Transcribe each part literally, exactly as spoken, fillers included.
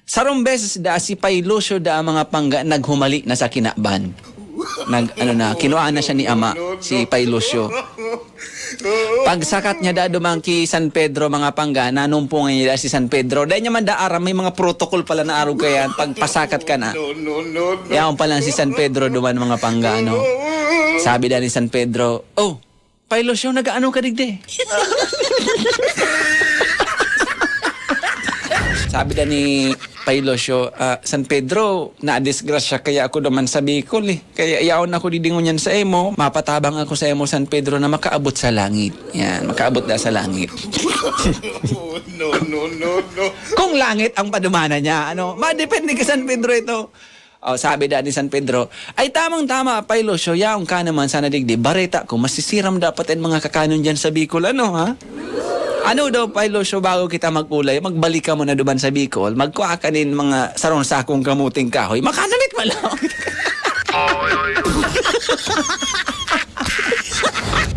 Sarong beses da si Pay Lucio da mga pangga naghumali na sa kinaban. Nag, ano na, kinuha na siya ni ama, si Pay Lucio. Pagsakat niya da duman ki San Pedro, mga pangga, nanumpungan niya da si San Pedro. Dahil niya man da aram, may mga protocol pala na arog kaya pagpasakat ka na. Yaon pa lang si San Pedro duman, mga pangga, no? Sabi da ni San Pedro, "Oh, Pay Lucio, nag-aano ka digdi?" Sabi da ni Pay Lucio, "Ah, San Pedro, nadisgrasya kaya ako duman sa Bicol, eh. Kaya yaon ako digdi ngunyan sa imo, mapatabang ako sa imo, San Pedro, na makaabot sa langit." Yan, makaabot na sa langit. No, no, no, no. Kung langit ang padumana niya, ano, madepende ka, San Pedro, ito. Oh, sabi da ni San Pedro, "Ay, tamang-tama, Pay Lucio, yaon ka naman sana digdi. Bareta ko, masisiram dapat ang mga kakanon diyan sa Bicol, ano, ha?" "Ano daw, Pay Lucio, bago kita mag-ulay, magbalik ka muna duman sa Bicol, magkuha ka nin mga sarong sakong kamuting kahoy, makanamit man lang."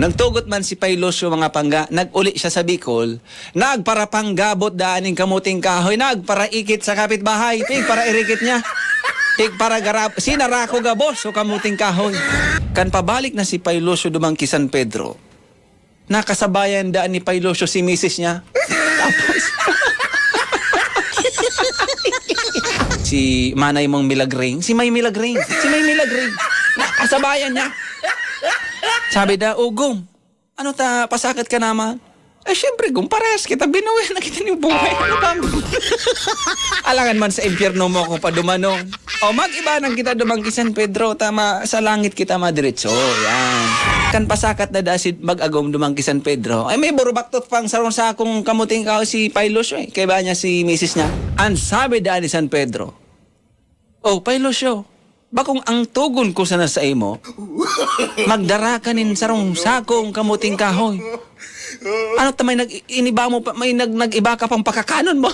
Nagtugot man si Pay Lucio, mga pangga, nag-uli siya sa Bicol, nagparapanggabot daan nin kamuting kahoy, nagparaikit sa kapitbahay, pigparairikit niya. Pigparagarab-, sinarako gabos o kamuting kahoy. Kan pabalik na si Pay Lucio duman ki San Pedro, nakasabayan daan ni Pay Lucio si misis niya. Tapos, si Manay mong Milagring, si May Milagring, si May Milagring, nakasabayan niya. Sabi da, "Ugom, ano ta, pasakat ka naman?" "Eh, syempre, kung parehas kita, binuhay na kita nin buhay. Ano bang alangan man sa impyerno mo ako padumanon? O, mag-iba nang kita duman ki San Pedro, tama, sa langit kita madiretso." Yan. Kan pasakat na da si mag-agom duman ki San Pedro, ay may burubaktot pang sarong sakong kamuting kahoy si Pay Lucio, eh. Kaiba niya si misis niya. Ang sabi daan ni San Pedro, "Oh, Pay Lucio, bakong ang tugon ko sana sa imo, magdara ka nin sarong sakong kamuting kahoy. Ano ta may nag-, iniba mo pa, may nag-, nag-iba ka pang pakakanon mo?"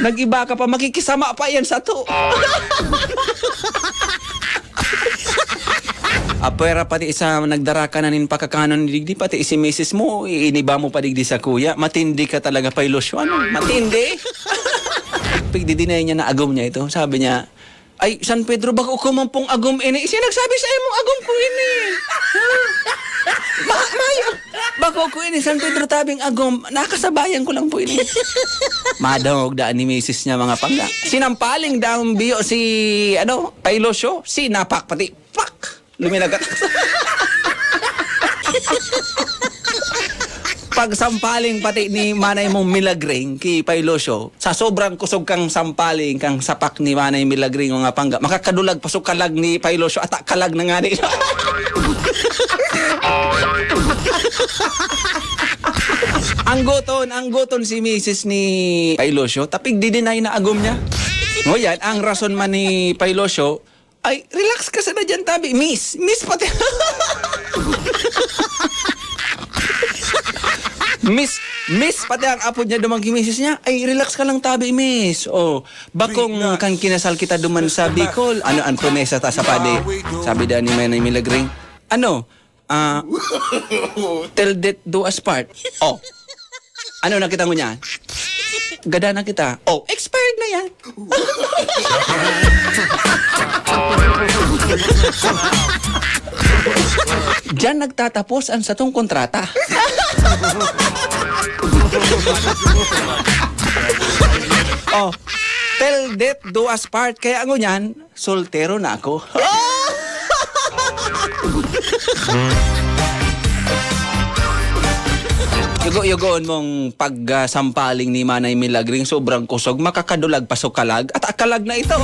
"Nag-iba ka pa, makikisama pa yan sato." Apwera pati isa nagdara ka na nin pakakanon digdi, pati si misis mo, iniba mo pa digdi sa kuya. Matindi ka talaga, Pay Lucio, ano? Matindi! Pigdidinay niya na agom niya ito. Sabi niya, "Ay, San Pedro, bako ko man pong agom ini. Sino nagsabi sa imong agom ko ini? Ha? Ma-, mayo. Bako ko ini, San Pedro, tabing agom. Nakasabayan ko lang po ini." Madangog daan ni misis niya, mga pangga. Sinampaling daang biyo si, ano, Pay Lucio. Sinapak pati. Pak! Luminagat. Pagsampaling pati ni Manay mong Milagring ki Pay Lucio, sa sobrang kusog kang sampaling kang sapak ni Manay Milagring, mga pangga, makakadulag pa so kalag ni Pay Lucio, ata kalag na ngani. Anggoton, anggoton si misis ni Pay Lucio, ta pigdidinay na agom niya. Ngunyan, ang rason man ni Pay Lucio, "Ay, relax ka sana dyan, tabi, miss. Miss pati." Miss, miss pati ang apod niya duman ki misis niya. "Ay, relax ka lang, tabi, miss. Oh, bakong kan kinasal kita duman sa Bicol, ano ang promesa ta sa padi?" Sabi daan ni Manay Milagring, "Ano? Ah, till death do us part." Oh. "Ano na kita ngunyan? Gada na kita." "Oh, expired na yan." "Diyan nagtatapos ang satong kontrata." Oh, till death do us part. Kaya ngunyan, soltero na ako. Yugo-yugoon mong pag, ah, sampaling ni Manay Milagring, sobrang kusog, makakadulag pa so kalag, at akalag na ito.